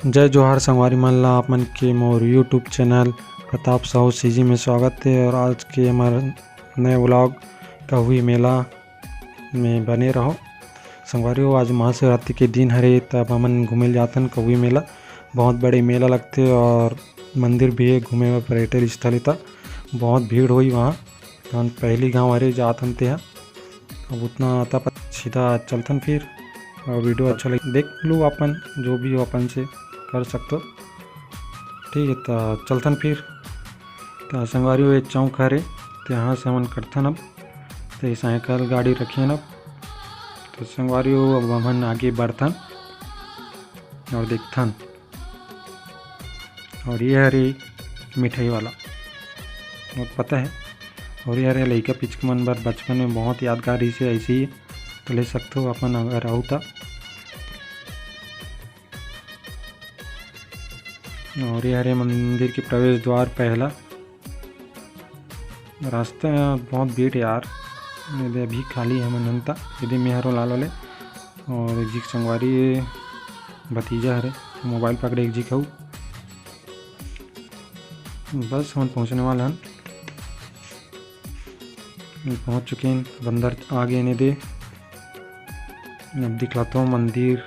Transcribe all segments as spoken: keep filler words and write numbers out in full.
जय जोहार संगवारी मन ला, आप मन के मोर YouTube channel Pratap Sahu CG में स्वागत है। और आज के हमार नए व्लॉग कहुई मेला में बने रहो। संगवारी हो, आज महाशिवरात्रि के दिन हरे, तब हमन घूमे ल जाथन कहुई मेला। बहुत बड़े मेला लगथे और मंदिर भी है घूमे बर, पर्यटन स्थल है, त बहुत भीड़ होई वहाँ। हमन पहली गाँव हरे जात हन तेहा। अब उतना आता पर सीधा चलथन फिर, और वीडियो अच्छा लगे देख लो अपन, जो भी हो अपन से कर सकथो। ठीक है, तो चलथन फिर। तो संगवारी हो, एक चौक हरे, तो यहाँ से हमन कटथन अब। तो ये साइकिल गाड़ी रखियन अब। तो संगवारी हो, अब हमन आगे बढ़थन और देखथन। और ये हरे मिठाई वाला, बहुत पता है। और ये हरे लइका पिचक मन बर बचपन में बहुत यादगार रहिसे, ऐसे ही तो ले सकथो अपन अगर आऊ त। और ये हरे मंदिर के प्रवेश द्वार पहला। रास्ता बहुत भीड़ यार, ये दे अभी खाली है मनंता, ये दे मेहरो लाल वाले। और एक जी के संगवारी, ये भतीजा हरे, मोबाइल पकड़े एक जी के हऊ। बस हमन पहुँचने वाला हन, पहुँच चुके हैं, अब अंदर आ गए ने दे। अब दिखलाता हूँ मंदिर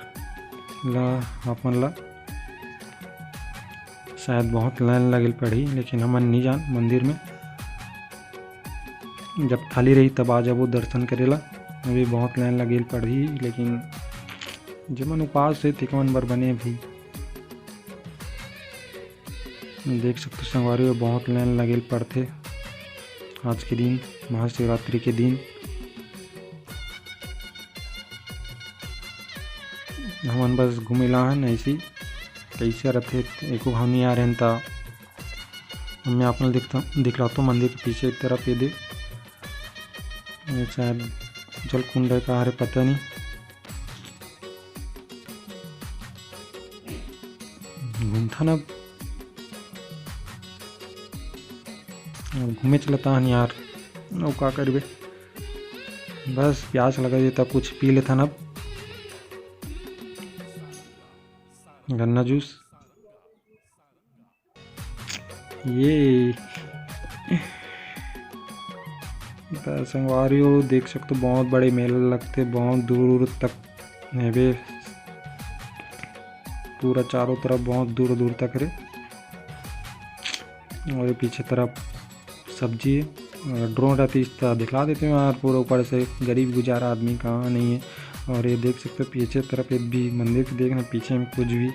ला आप मन ला। शायद बहुत लाइन लगेल पड़ही, लेकिन हमन नहीं जान मंदिर में। जब खाली रही तब आ जाबो दर्शन करे ला। अभी बहुत लाइन लगेल पड़ही, लेकिन जेमन उपास है तेमन बर बने भी। देख सकते संगवारी हो, बहुत लाइन लगेल पड़थे आज के दिन, महाशिवरात्रि के दिन। हमन बस घूमे ला हन ऐसी, कैसे रथे, एको घाव नहीं आ रहे हैं, त मैं आप मन दिखता, दिखलाता हूँ मंदिर के पीछे एक तरफ ये दे, ये शायद जलकुंड है का हरे, पता नहीं। घूमथन अब, अब घूमे चलता हन यार, अउ का करबे, बस प्यास लगा ये, तब कुछ पी लेथन अब, गन्ना जूस। ये त संगवारी हो, देख सकते हो, बहुत बड़े मेला लगथे, बहुत दूर तक हेबे, पूरा चारों तरफ बहुत दूर दूर तक रे। और ये पीछे तरफ सब्जी है। और ड्रोन रहती त दिखला देते हैं यार, पूरा ऊपर से गरीब गुजारा आदमी कहाँ नहीं है। और ये देख सकते हो पीछे तरफ, ये भी मंदिर के देखना, पीछे में कुछ भी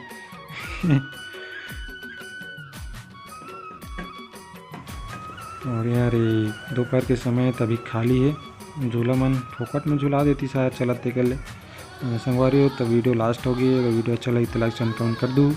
और यार, ये दोपहर के समय तभी खाली है, झूला मन फोकट में झुला देती शायद, चलत तेकर ले। अ, संगवारी हो, तो वीडियो लास्ट हो गई। अगर वीडियो अच्छा लगी तो लाइक, शेयर, कमेंट कर दू।